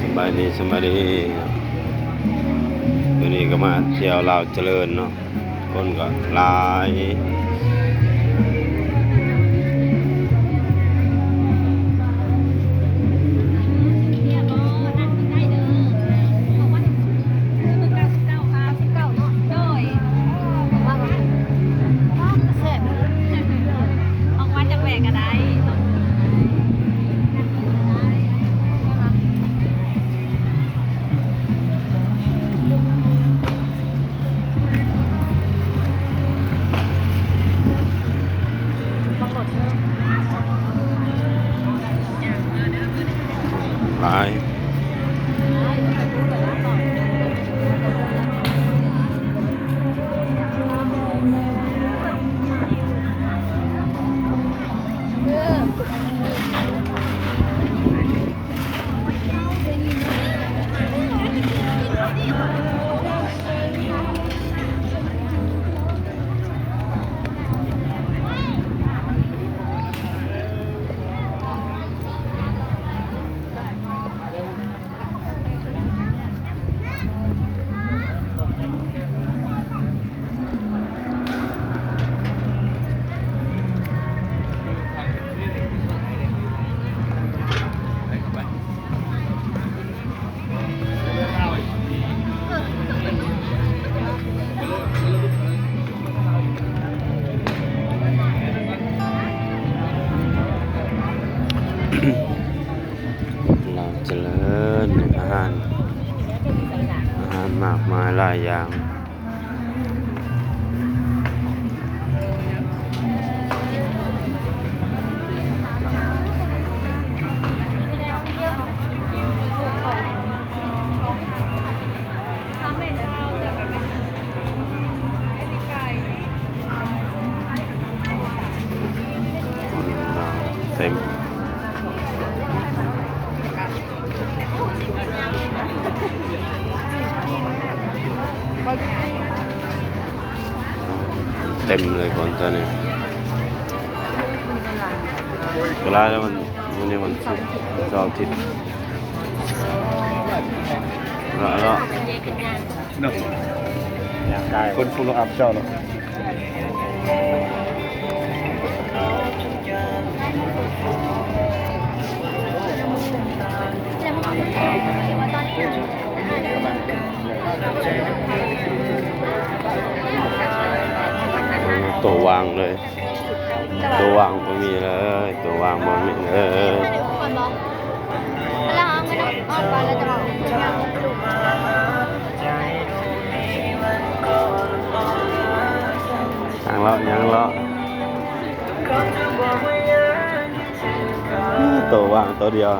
ສະບາຍດີ ສະບາຍດີ. ມື້ນີ້ກໍມາທ່ຽວລາວຈະເລີນເນາະ, ຄົນກໍຫຼາຍ. ຫຼາຍ. ລາວຈະເລີນ ອາຫານ ອາຫານມາກມາຍຫຼາຍຢ່າງ. ເຕັມ ເຕັມເລີຍຄົນຕອນນີ້. ກໍຫຼາຍແລ້ວ ວັນ ມື້ນີ້ວັນສຸກ ເສົາອາທິດ ເລາະ ເລາະ ເນາະ ຄົນຟູລອກອັບເຈົ້າເນາະ. ໂຕວ່າງເລີຍ ໂຕວ່າງບໍ່ມີເລີຍ ໂຕວ່າງບໍ່ມີເລີຍ. ຍ່າງເລາະ ຍ່າງເລາະ ໂຕວ່າງໂຕດຽວ.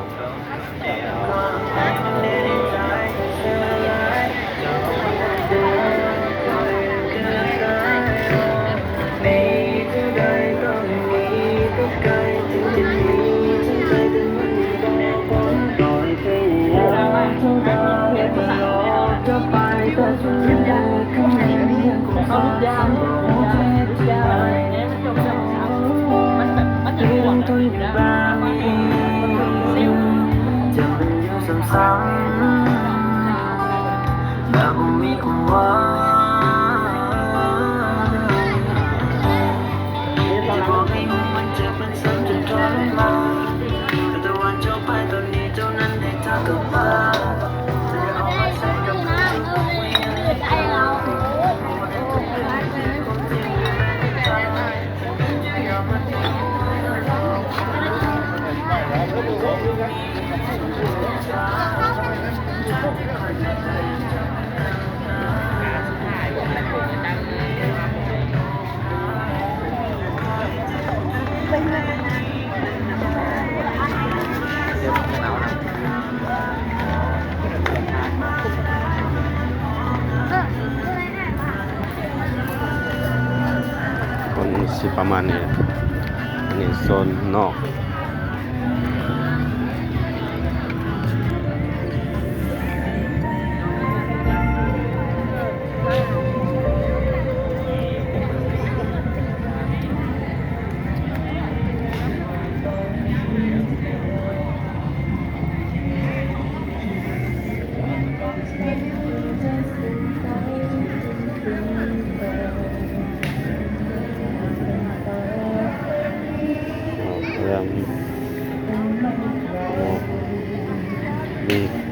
ຄົນຊິປະມານນີ້ແຫຼະ. ອັນນີ້ໂຊນນອກ. ເ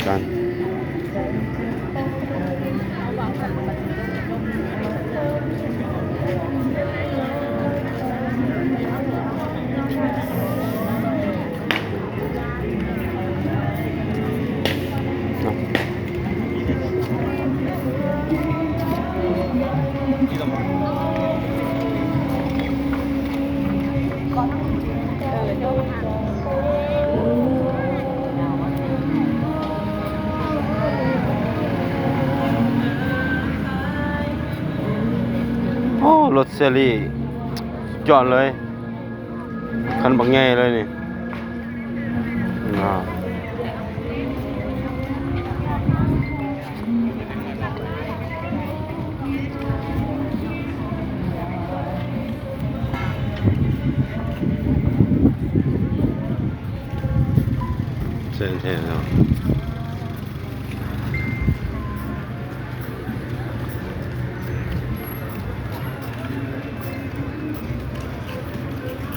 ກັນ. ໂອ້ ລົດເຊີຣີສຸດຍອດເລີຍ. ຄັນບັກໃຫຍ່ເລີຍນີ້. ເຊີນເທເນາະ.